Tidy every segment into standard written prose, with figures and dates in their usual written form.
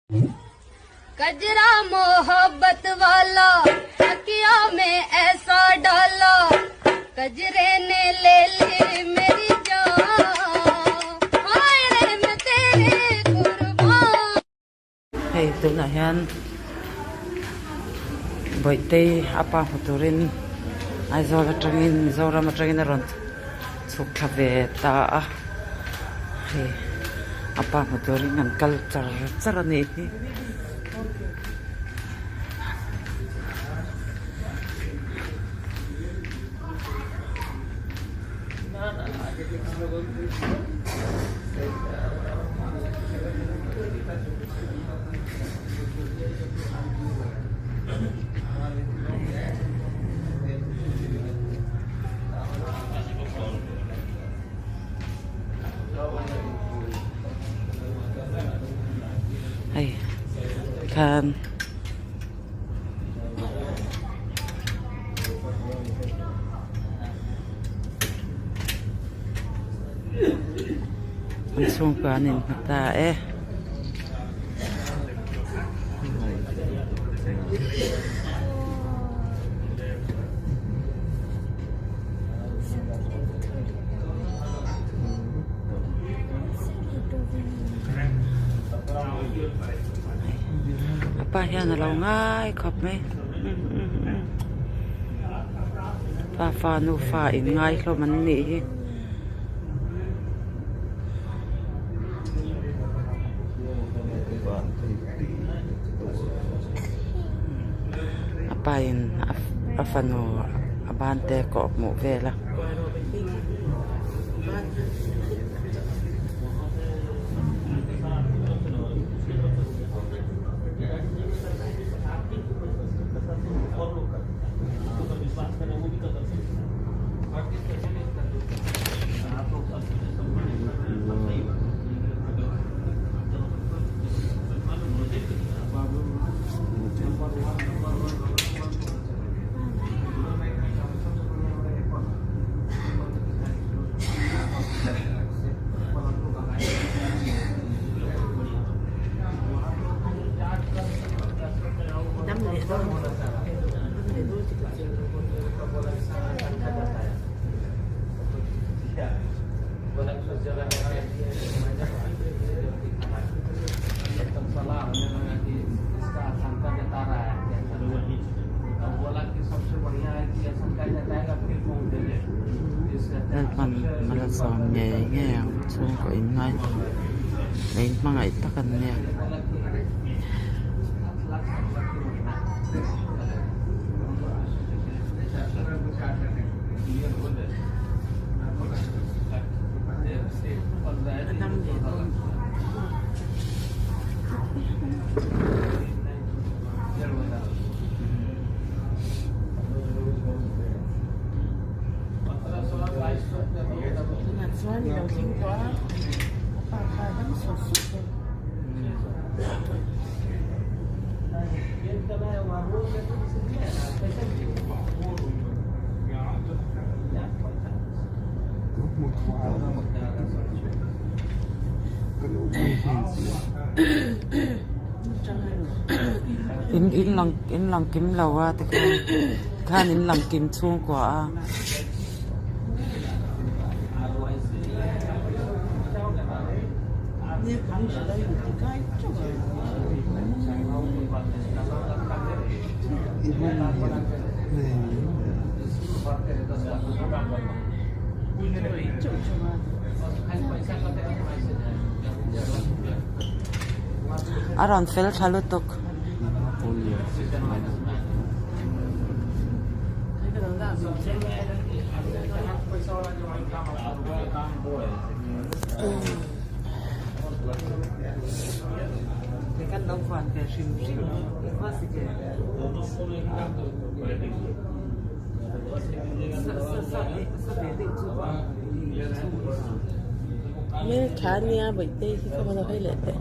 Kajra mohabbat wala akhiyan mein aisa dala kajre ne le li meri jaan haay re main tere qurban. Hei tunah hian Bawihtei a pa hmu turin Aizawl atangin Mizoram atangin a rawn chhuk thla ve ta a hei a pa hmu turin an kal char char a nih hi. Hei tikhan an chhungkua an inhmu ta e. A pa hian a lo ngai khawp mai pa fa nu fa in ngai hlawm an nih hi. A pa in a fanu a ban te kawh hmuh vel a. Lalpan malsawm ngei ngei ang chhungkaw in ngai in hmangaih tak an nia. In in lang in lang kim lo a tikhan tikhan in lang kim chhungkua a. A rawn fel tha lutuk. Hmeltha ania bawihte hi ka rawn hawi leh teh.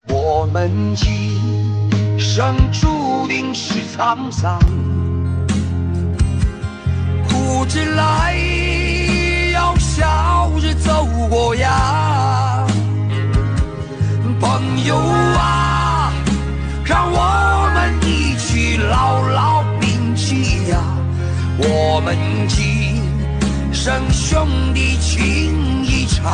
我们今生注定是沧桑，苦着来要笑着走过呀，朋友啊，让我们一起牢牢铭记呀，我们今生兄弟情一场。